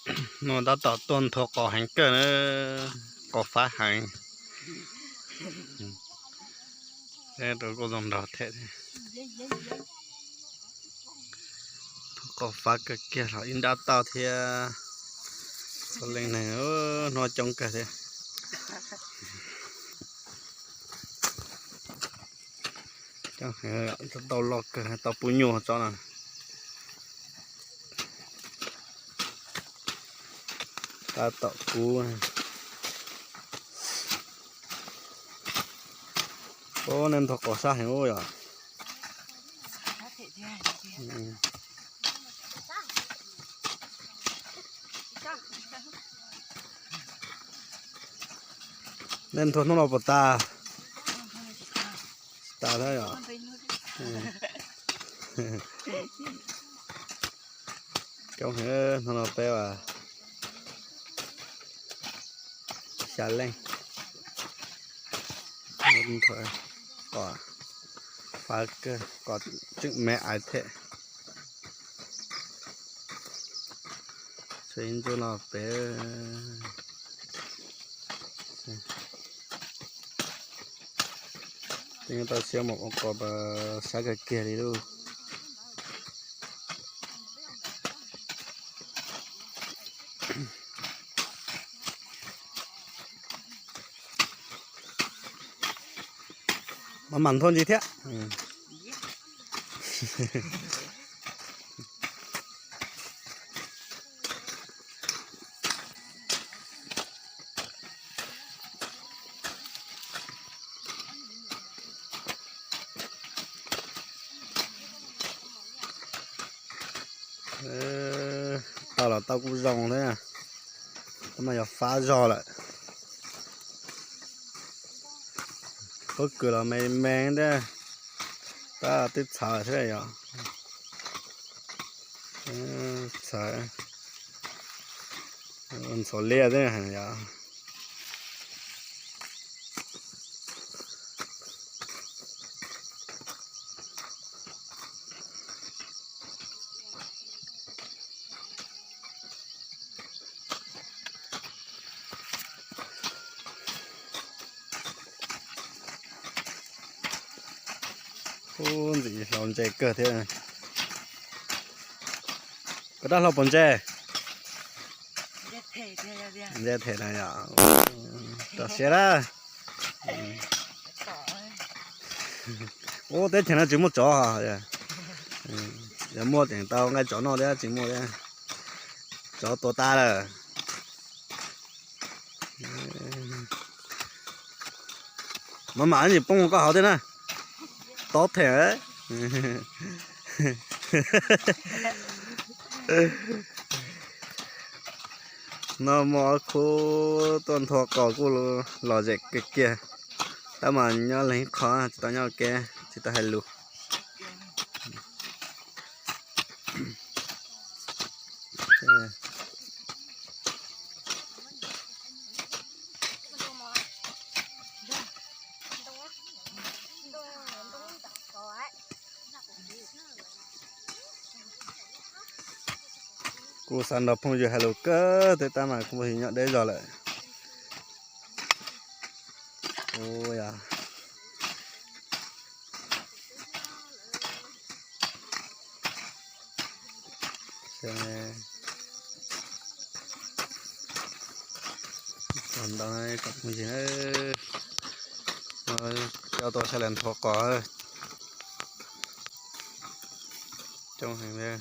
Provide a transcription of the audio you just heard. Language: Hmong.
Hnub no tab tom tuaj nthua qos heev kawg na, qos fab heev. Rau kuj zoo nrog them thiab. Qos fab kawg kiag los ib nrab tauj thiab. Txhua leej neeg hnub no coob kawg thiab. Coob heev, tau loj kawg, tau pub nyuaj tso na. Tab tom kub. Ub, nej nthua qos sab heev ub yom. Nej nthua hnub no puas tas? Tsis tas thiab yom. Coob heev, hnub no peb xya leej. Qos fab kawg, qos tseem me aiv thiab. Tshuav ib ntsuj no pem. Tej nyob toj siab mas ua qos sab kawg kiag li lauj. Mas mam nthua ntsis thiab. Tau los tau kuj zoo thiab, tab mas yog fab zog lawm. Pob kws los me me thiab, tab twb txhawv thiab yom. Txhawv, ntxhov liaj thiab yom. Ub, ntxim hlaus ntses kawg thiab. Koj dab hlau puas ntse? Ntse them na yom. Tso siab na. Ub, teb chaws no tsis muaj tsov. Yog muaj tseem tau nqaij tsov noj thiab, tsis muaj thiab. Tsov tua tas lawm. Maj mam tsis poob koj hauv thiab na. Tob them. No muaj ob khub tuaj nthua qos kuj lom zem kiag kiag. Tab mas nyob leej qho tsis tau nyob ua ke, tsis tau hais lus. Kuv xav nrog phooj ywg hais lus kawg thiab tab mas kuv phooj ywg nyob deb zog lawm. Ua yog ntau kom phooj ywg coj tuaj saib lawv nthuav qos. Coob heev li.